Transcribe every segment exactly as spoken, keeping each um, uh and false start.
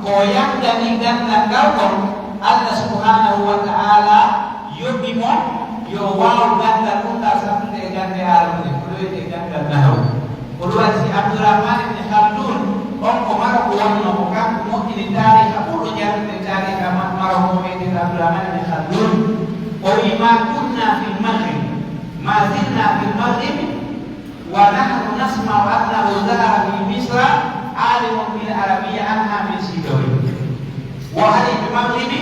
O yanngani ganndal ngal kon, Allah subhanahu wa ta'ala yoɓi mo yo o waawu ganndal ɗum ɗal sattude e gannde aranunde, ko ɗum wi'etee ganndal nahawu. Ko ɗum waɗi si Abdurrahman ibn Khaldun, on ko Maroko wonnoo, ko kanko moƴƴini taariika ɓurɗo janngude taariika Ma-, Maroko, wi'eteeɗo Abdurrahman ibn Khaldun, o wi'i, "ما كنا في المغرب، ما زلنا في المغرب، ونحن نسمع أنه ظهر في مصر عالم بالعربية أنهى من سيبويه." Wo hari ɓe Magribi,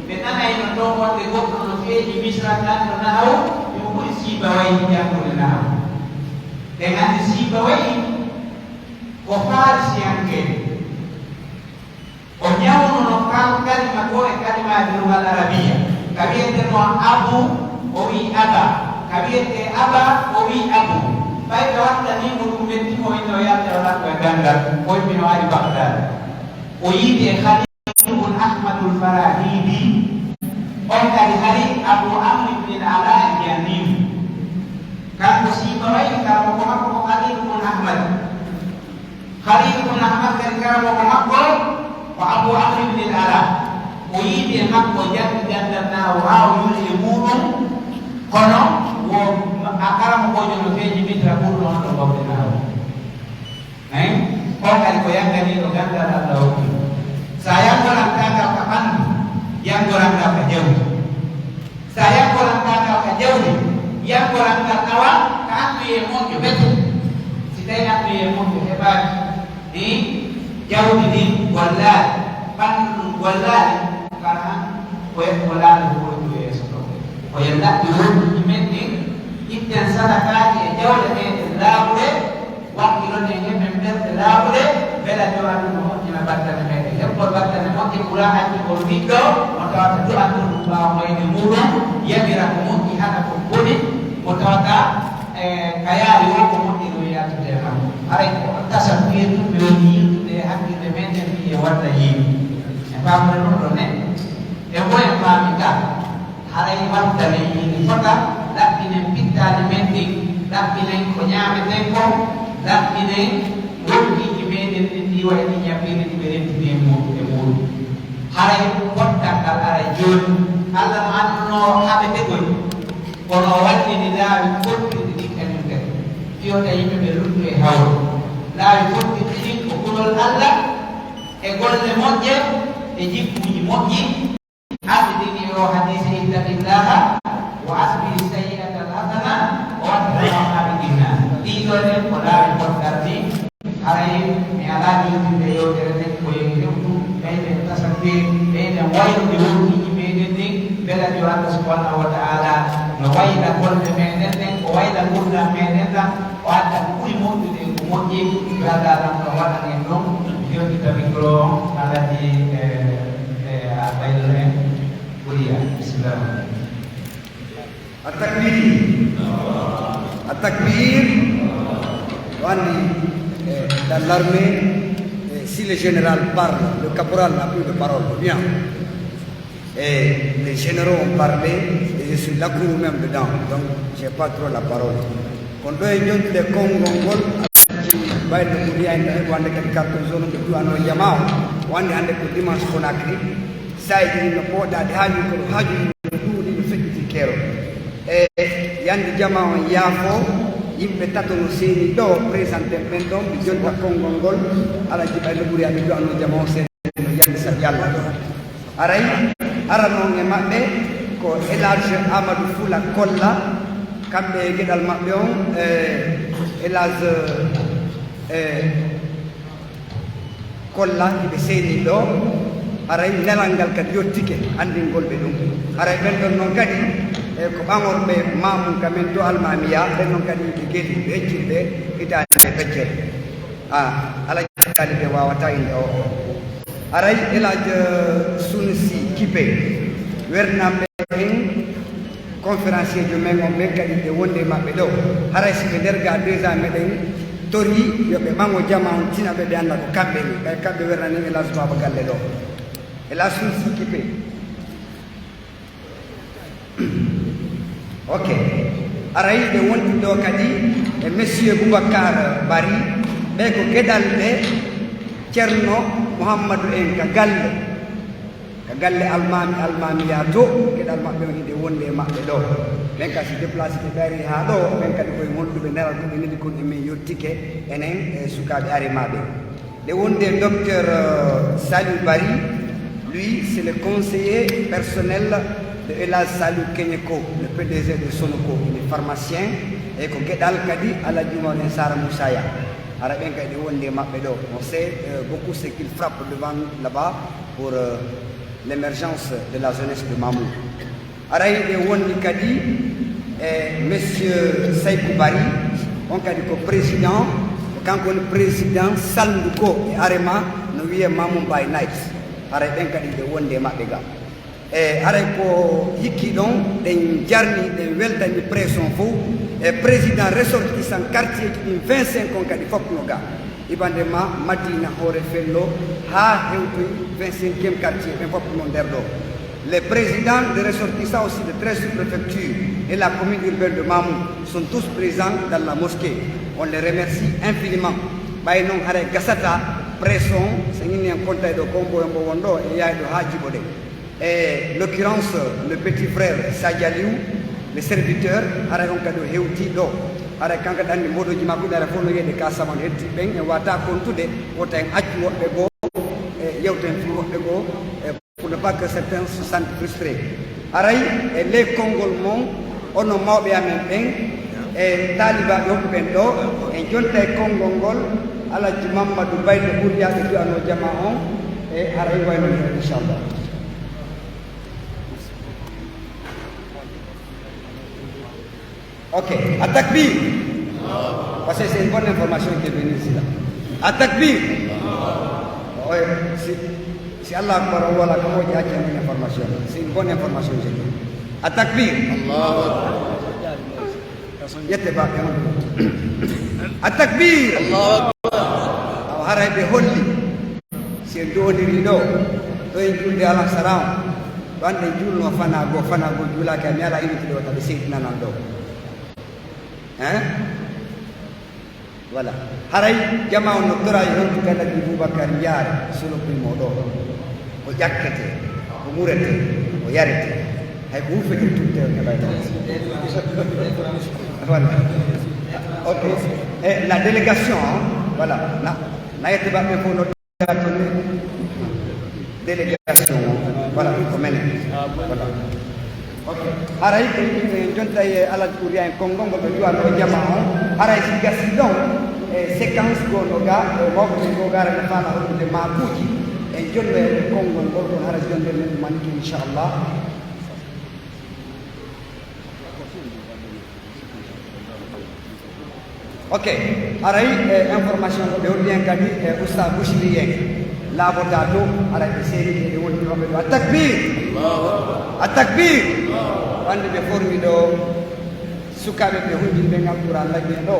ɓe nanayno ton wonde goɗɗo no feeƴi Misra, ganndo nahawu, himo ɓuri Siibawayhi janngude nahawu. Ɗen anndi Siibawayhi ko Faarisiyanke. O ɲawnuno kan kalima goo e kalimaaji lugal arabiya. Ka wi'eteno abu, o wi'i aba. Ka wi'etee aba, o wi'i abu. Ɓay ɓe wattanii mo ɗum, ɓe timo inno yalta o ɗaɓɓo e ganndal, o yimmi no ari Bagdaad. O yiidi e Khalil ibn Ahmadul Farahidi, on kadi hari Abu Amr ibn al-Ala al-Yamini. Kanko Siibawayhi, karamoko makko ko Khalil ibn Ahmad. Khalil ibn Ahmad kadi karamoko makko ko Abu Amr ibn al-Ala. O yiidi e makko, janngi ganndal nahawu haa o yuli e muuɗum, kono wo a karamokoojo no feeɲi Misra ɓurɗo on ɗo gomɗe nahawu. Hein? On kadi ko yannganiiɗo ganndal Allah hokki mo. Si a yanngorantaa ngal ka ɓanndu, yanngoran ngal ka jawdi. Si a yanngorantaa ngal ka jawdi, yanngoran ngal awa ka anniyee moƴƴo bete. Si tawii anniyee moƴƴo heɓaaki, eh, jawdi ndin gollaali, ɓanndu ndun gollaali, kala han ko e-, ko laawol ko woni yeeso ɗoo. Ko yo laɓɓi wonduɗi men ɗin, itten sadakaaji e jawle meɗen laaɓuɗe, Wakkiloɗen e men ɓerɗe laaɓuɗe, mbela Joomiraaɗo no moƴƴina battane meɗen. Heɓgol battane moƴƴe ɓura accugol ɓiɗɗo mo tawata du'anto ɗum ɓaawo wayde muuɗum, yamira ko moƴƴi, haɗa ko boni, mo tawata, e, ka yaari woo ko moƴƴi ɗum yaltude e makko. Haray ko tasabbuye tun ɓe woni yiltude e hakkille meɗen, wi'e walla yiiwi. En faamre ɗum ɗon ne? E mo en faami ka? Haray wattane ina fota, laɓɓinen pittaali men ɗin, laɓɓinen ko ɲaameten kon, laɓɓinen wonkiiji meɗen ɗin ɗi wayi ɗi ɲabbiri ɗi ɓe rentini e mu-, e muuɗum. Haray pottal ngal aray jooni. Allah no annduno haɓetegoy, kono o wallini laawi fottirɗi ɗin kaɲum kadi. Fiyota yimɓe ɓe luttu e hawru. Laawi fottirɗi ɗin ko kulol Allah e golle moƴƴe e jikkuuji moƴƴi. Ardini o hadiisi, "Ittaqillaha wa atbi'i sayyi'ata al-hasana wa atbi'uha bi ihsan." Ɗii ɗoo ɗen ko laawi pottal ɗi. Haray mi alaa yewtinde yewtere nden ko yo en hewtu, ɓeyden tasabbee, ɓeyden waylude wonkiiji meɗen ɗin, mbela yo Allah subhanahu wa ta'ala no wayla golle meɗen ɗen, o wayla ngurndan meɗen ɗan, o adda ko ɓuri moƴƴude e ko moƴƴi, yo Allah Lanɗo waɗan en ɗum. Mi yewtita micro on, Alhaji, eh, eh, Baylo en. Ɓuriya, bisimilla. At-takbir. At-takbir. On dit, euh, dans l'armée, euh, si le général parle, le caporal n'a plus de parole, bien. Et les généraux ont parlé, et je suis l'accouru même dedans, donc j'ai pas trop la parole. Kono ɗo e jontude konngol ngol, Alhaji Baylo Ɓuri en no heɓi wonde kadi carton jaune mo du'anoo jamaa on, o anndi hannde ko dimanche Conakry, saa'i ɗin no pooɗaade haa wi kono haaju ɗin no ɗuuɗi no feƴƴiti keerol. E yande jamaa on yaafo, yimɓe tato no seeni ɗo, présenté ɓen ɗon, mi jonta konngol ngol, Alhaji Baylo Ɓuri en no du'anoo jamaa on seeɗa. No yalti sabi Allah. Aray, arano on e maɓɓe ko El Hadj Amadou Fula Kolla, kamɓe e geɗal maɓɓe on, eh, El Hadj, eh, Kolla, hiɓe seeni ɗo. Aray, nelal ngal kadi yottike, anndingol ɓe ɗum. Aray, ɓen ɗon non kadi, eh, ko ɓaŋorɓe Mamun ka men to Almamiya, ɓen non kadi ɓe geli, ɓe ecciri ɓe hitaande feccere. Ah, Alhaji Taalibe waawata innde o. Aray El Hadj Sunusi Kipe, wernamɓe en, conférencier jo men on ɓen kadi ɓe wonde e maɓɓe ɗo. Haray si ɓe nder ga deux ans meɗen tori yo ɓe ɓaŋo jama on, tina ɓe, ɓe annda ko kamɓe ni. Ɓay kamɓe wernanin El Hadj Baba Galle ɗo. El Hadj Sunusi Kipe. Ok. Aray ɓe wonti ɗo kadi e Monsieur Boubacar Bari, ɓe ko geɗalɓe Ceerno Muhammadu en ka galle, ka galle almaami, almaamiyaa to, geɗal maɓɓe on hiɗe wonde e maɓɓe ɗoo. Ɓen ka si déplacé ɓe ɓe ari haa ɗoo, ɓen kadi koye honɗuɓe neral ko ɓe neli kon e men yottike enen e sukaaɓe Arema ɓen. Nde wonde docteur, euh, Saliou Barry, lui, c'est le conseiller personnel de El Hadj Saliou Keñeko, le P D G de Sonoco, il est pharmacien, e ko geɗal kadi Alhaji Oumar en Sara Moussa Yah. Hara ɓen kadi wonde e maɓɓe ɗoo. On sait, euh, beaucoup ce qu'il frappe devant là-bas pour, euh, l'émergence de la jeunesse de Mamou. Aray ɓe wonni kadi e Monsieur Saykou Barry, on kadi ko président, ko kanko woni président salndu goo e Arema, no wiyee Mamou Mbaye Night. Aray ɓen kadi ɓe wonde e maɓɓe ga. E haray ko hikki ɗon, ɗen jarni, ɗen weltani presse on fow, e président ressortissant quartier ji ɗin vingt-cinq on kadi fof no ga. Ibande ma Madina Hoore Fello haa hewtoy vingt-cinquième quartier, ɓen fof no nder ɗo. Les présidents de ressortissants aussi de treize sous-préfectures et la commune urbaine de Mamou sont tous présents dans la mosquée. On les remercie infiniment. Ɓay non haray gasata presse on, so inni en kontay ɗo ko mbo, mbo won ɗo e yaay ɗo haa jiɓoɗen. Et l'occurrence, le petit frère Sadio Aliou, le serviteur, haray on kadi o hewtii ɗo. Haray kanko ɗanndi mboɗooji makko ɗi, haray fof no yi'ede ka saman hetti ɓen, en wata kontude, wota en accu woɓɓe goo, e yewten fii woɓɓe goo, e pour ne pas que certains se sentent frustrés. Haray e ley konngol mon, onon mawɓe amen ɓen, e taalibaaɓe honɓe ɓen ɗo, en jonta e konngol ngol, Alaji Mammadu Bayde ɓuryaaɓe du'anoo jamaa on, e haray wayno non, inchallah. Ok, à takbir. Parce que c'est une bonne information qui est venue ici là. À takbir. Oui, si, si Allah Akbar, voilà, comment on dit, une information. C'est une bonne information, j'ai dit. À takbir. Yette ba, à takbir. Awa haray ɓe holli. Si en doondirii ɗoo, ɗo en julde alasara on, ɗo anɗen juulnoo fanaa goo, fanaa goo juulaaki, a mi alaa invité ɗoo, tawi Seydina nan ɗoo. Hein? Voilà. Haray jamaa on no toraa e hontu kala di Boubacar Ndiaye, solo primo ɗoo. Ko ƴakketee, ko muretee, ko yaretee. Hay ko wufetee tutte on heɓay ɗoo. Voilà. Ok. E la délégation, voilà. Na, na yette ba ɓe fof no Délégation o, voilà, ko men. Voilà. Ok. Haray ko yimɓe ɓe jonta e Alhaji Ɓuriya en konngol ngol ɓe du'anoo jamaa on. Haray si gasi ɗon, e séquence goo no ga, e mawɓe ɓen goo gara no faala hollude maakuuji. En jonno e konngol ngol, kono haray jonde men ɗum manki, inchallah. Ok, haray, eh, information ko ɓe holli en kadi, eh, Oustaz Bouchri en laabotaa to, haray ɓe seeri ɓe woni ɗo ɓe ɗo. A takbir! A takbir! Wande ɓe formi ɗo sukaaɓe ɓe hunndi ɓe ngam Qur'an laggi en ɗo,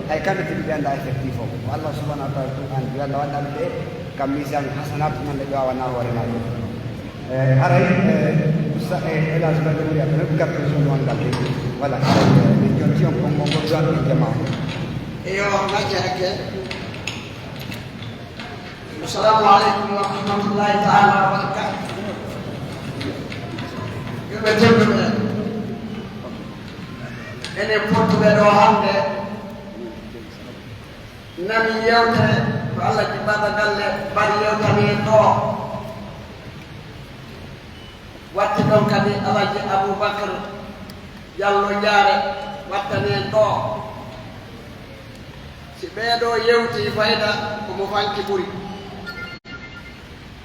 hay kamɓe tigi ɓe annda effectif o. Ko Allah subhanahu wa ta'ala tun anndi, yo Allah waɗan ɓe kam misan hasanat man ɓe ɗo awana hoore maɓɓe. Eh, haray, eh, sa-, eh, hélas, ɓe ɗo wi'a, ɓe ɗo carte jaune wongal de. Voilà, haray, eh, min jonti on konngol ngol ɗo anndi jamaa. Eyo, majjake. Assalamu aleykum wa rahmatullahi ta'ala wa barakatuh. Yimɓe tedduɓe, enen pottuɓe ɗo hannde, nani yewtere ko Allah jibbata galle, mbaɗi yewtani en ɗo. Watti ɗon kadi Alaji Abubakar Jallo Jaare wattani en ɗo. Si ɓee ɗoo yewtii fayda, ko mo fanki ɓuri.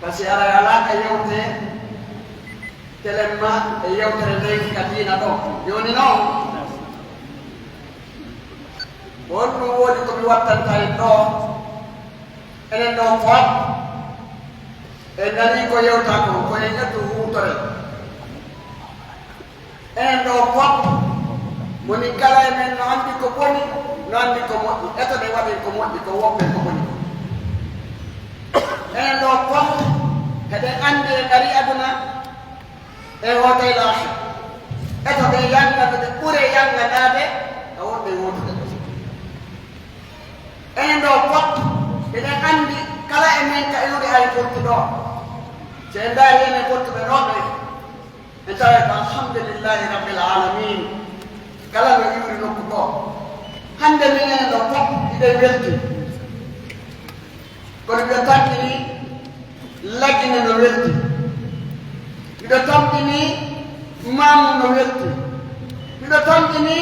Par ce que aray alaa ka yewtee, telemma e yewtere nden ka diina ɗon. Jooni non, ko honɗum woni ko mi wattanta en ɗo? Enen ɗo fof, en nanii ko yewtaa kon, ko en ettu huutoren. Enen ɗo fof, moni kala e men no anndi ko boni, no anndi ko moƴƴi. Eto ɗe waɗen ko moƴƴi, ko woppen ko boni. Enen ɗo fof, eɗen anndi en ari aduna, e hootay laahi. Eto ɓe yannga, ɓe ɓure yanngandaade, ka wonɓe wootude. Enen ɗo fof, eɗen anndi Kala e men ka iwri ari fotti ɗoo. Si en ndaari enen fottuɓe ɗoo ɓe, en taway ko alhamdulillahi rabbil alamin. Kala no iwri nokku goo. Hannde minen ɗoo fof hiɗen welti. Kono miɗo tampini Lagine no welti. Miɗo tampini Maamu no welti. Miɗo tampini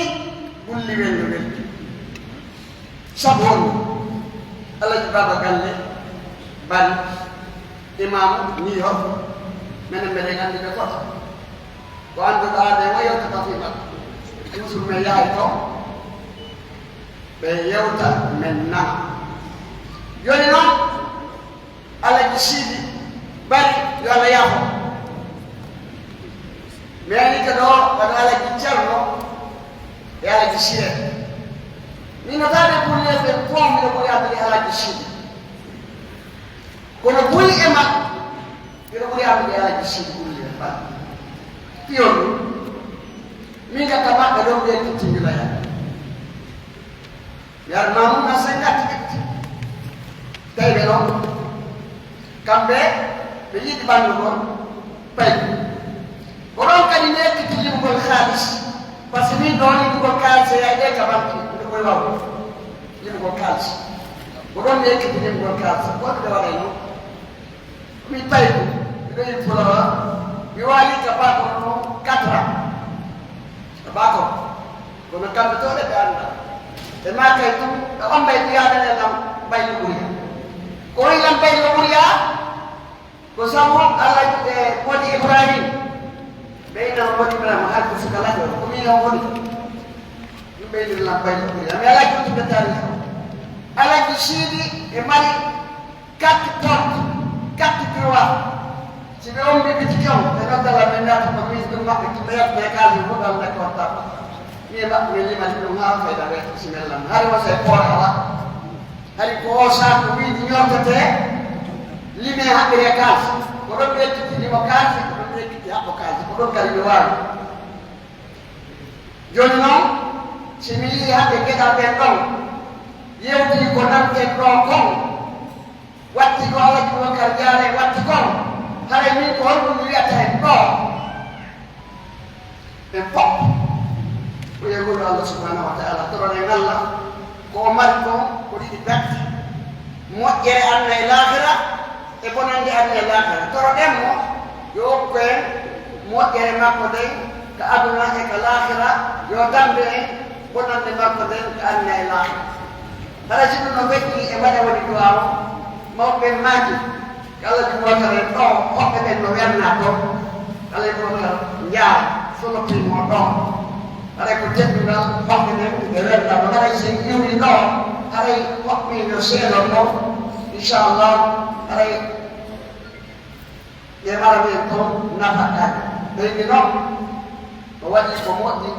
Bulliwel no welti. Sabu honɗun? Alaji Baaba Galle, Bari, Imaamu, New York, menen meɗen anndi ɓe fota. Ko annduɗo aade o yewtata fii maɓɓe. Toujours men yahay ton, ɓe yewta men nana. Jooni non, Alaji Siidi Bari, yo Allah yaafo. Mi arike ɗoo, wano Alaji Cerno e Alaji Sire. Min no taade Bulliwel ɓe fof, miɗo ɓuri anndude Alaji Siidi. Kono buy e maɓɓe, miɗo ɓuri anndude Alaji Siidi Bulliwel Bari. Piyon ɗum. Min ka ka maɓɓe ɗon ɓe tittingila ya. Mi ar Maamun na cinquante-huit. Tawi ɓe ɗon. Kamɓe, ɓe yiɗi ɓanndu ngon, pay. Ko ɗon kadi mi ekkiti liɓugol kaalis. Par ce que min ɗon liɓugol kaalis e yayde ka banque, miɗo koy waw. Liɓugol kaalis. Ko ɗon mi ekkiti liɓugol kaalis. Ko ɗum ɓe waɗay non. Mi pay ko, miɗo yiɗi fulawa. Mi waali ka baako no quatre ans. Ka baako. Kono kamɓe to ɓe annda. Ɓe maakay ɗum, ɓe on mbay ɗiyaɓe ɓe lam baylo ɓuriya. Ko wayi lam baylo ɓuriya? Ko sabu Allah, e, woni Ibrahim. Ɓeyna woni Ibrahim, hajji suka lajo, ko min on woni. Ɗum ɓeyni lam baylo ɓuriya. Mi alaa juttude taarihi. Alaji Siidi e mari carte porte, carte droit. Si ɓe ombi bitiki on, ɓe noddala ɓe naata ko min ɗum maɓɓe, ɓe yaltina kaalis fof ɗon ɓe korta. Mi e maɓɓe ɓe limani ɗum haa fayda weeto si men lam. Hari o sey poora wa. Hari ko o saaku wiidi ñortetee, limee haɓɓiree kaalis. Ko ɗon ɓe ekkiti limo kaalis, ko ɗon ɓe ekkiti haɓɓo kaalis, ko ɗon kadi ɓe waawi. Jooni non, si mi yi'ii haɓɓe geɗal ɓen ɗon, yewtii ko nanten ɗoo kon, watti ko Alaji Bubakar Jaare watti kon, haray min ko honɗum mi wi'ata hen ɗoo? Ɓen fof ko yegol Allah subhanahu wa ta'ala, toroɗen Allah ko o mari kon ko ɗiɗi perte, moƴƴere aduna e laakara e bonannde aduna e laakara. Toroɗen mo yo okku en moƴƴere makko nden ka aduna e ka laakara, yo dambe en bonannde makko nden ka aduna e laakara. Hara si ɗum no feƴƴi e mbaɗa woni duwaaw, mawɓe ɓen maaki, kala ɗum wontere ɗo, hoɓɓe ɓen no wernaa toon. Kala ɗum wontere njaara, so noppi mo ɗo. Haray ko teddungal, hoɓɓe ɓen ɓe wernaa ɗo. Haray si en iwri ɗo, haray hoɓɓe no seeɗon ɗo. Inchallah, haray ɓe mara ɓen toon nafataa. Ɓeydi non, ko waɗi ko moƴƴi,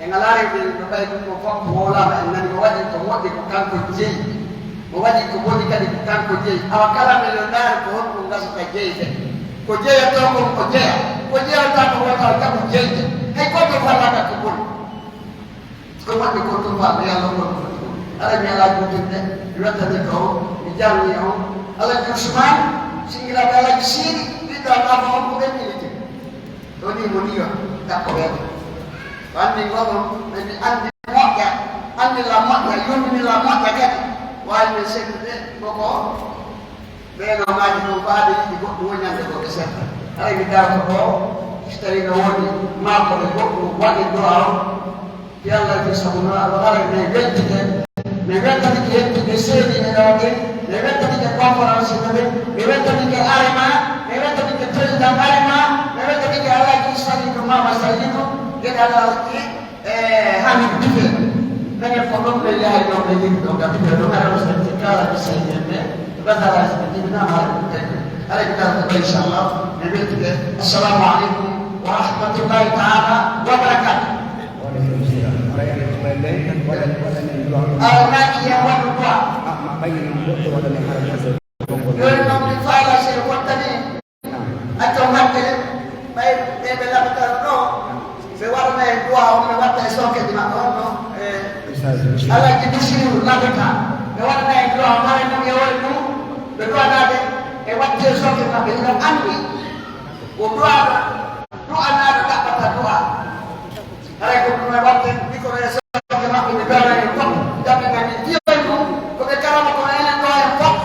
en alaa rewde no ɓay ɗum ɗoo fof ko wowlaama en nani, ko waɗi ko moƴƴi ko kanko jeyi, ko waɗi ko boni kadi ko kanko jeyi. Awa kala men yo ndaaru ko honɗum gasata jeyde. Ko jeyotoo kon ko jeya, ko jeyotaa ko wota o jaɓu jeyde. Hay gooto fallaaka ko boni. Ko waɗde ko ɗum faɗde Yalla ko ɗum. Aɗa mi alaa juutirde, mi weltanii ko on, mi jarnii on. Alaji Usmaan, singilaaɓe Alaji Siidi, ɓiɗɗo Alla ko on ko ɓe milite. Ɗo ni mo niyo, dakko weeɓe. Ko anndi ngol on, ɓe mi anndi moƴƴa, anndi la moƴƴa, yurmini la moƴƴa kadi. Waawi men seeɗude, ko ko ɓee no maaji ɗum faade yiɗi goɗɗum woni ñande ko ɓe serta. Haray mi darto ɗo, si tawii no woni maako e goɗɗum waɗi du'a on, Yalla fi sabu no aɗa waɗa men weltike, men weltanike yettude seedi e ɗo ɗen, men weltanike conférence no ɗen, men weltanike arema, men weltanike président arema, men weltanike Alhaji Sayyidu Mama Sayyidu, geɗal Alhaji, e Hamid Dife. Menen ko ɗon ɓe yahay ɗon ɓe yimɓe ɗon, ngam ɓe ɗon ara o santi kala ɓe sayi en ɓe, ɓe basalaji ɓe jibinaama haɗa ɗum ɓe. Haray ko kala ko inchallah, men weltike. Assalamu aleykum wa rahmatullahi taala wa barakatuh. Awa naaki yen waɗu du'a. Jooni non mi faala si en wottani accon hakkile, ɓay ɓe ɓe labata ɗo, ɓe waɗana en du'a on, ɓe watta e sonkeji maɓɓe on ɗo, e Alaji Basiru labata, ɓe waɗana en du'a on, hara non e woni ɗum, ɓe du'a E wattee sooke maɓɓe, hino anndi ko du'aaɗo, du'anaaɗo ɗaɓɓata du'aa. Haray ko ɗum e watte, mikoro e sooke maɓɓe, ɓe du'ana en fof, jaɓɓe men en jiyoy ɗum, ko ɓe karama kono enen ɗo en fof.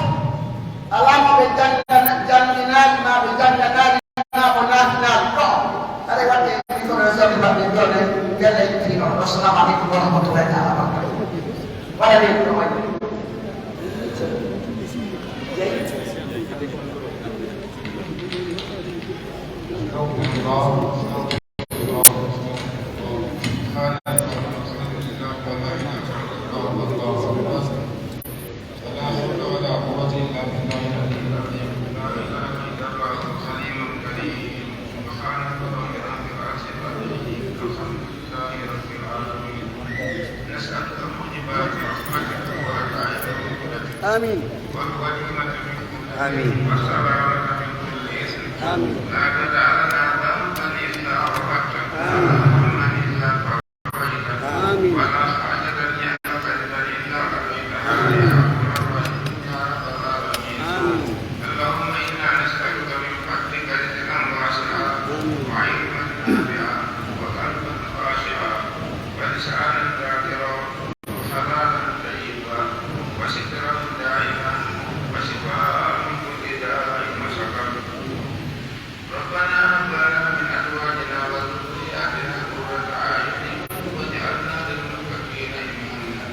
Alaa mo ɓe janngana-, jannginaali maa ɓe jannganaali maa ko naatinaali ɗo. Haray watte, mikoro e sooke maɓɓe, ɓe du'ana en, Yalla yettii noon. Wassalaamu aleykum wa rahmatullaahi ta'aalaa wa barakaatuh. Wala ni ko waɗi. آمين. آمين. آمين. آمين. آمين. وحلالا طيبا وسترا دائما وشفاء من كل داء وسقم. ربنا هب لنا من أزواجنا وذرياتنا قرة أعين واجعلنا للمتقين إماما.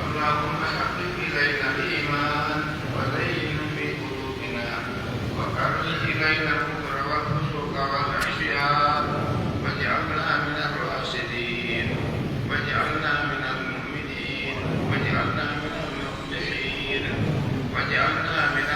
اللهم حبب إلينا الإيمان وزينه في قلوبنا وكره إلينا الكفر والفسوق والعصيان واجعلنا من الراشدين واجعلنا من المؤمنين واجعلنا من المصلحين واجعلنا من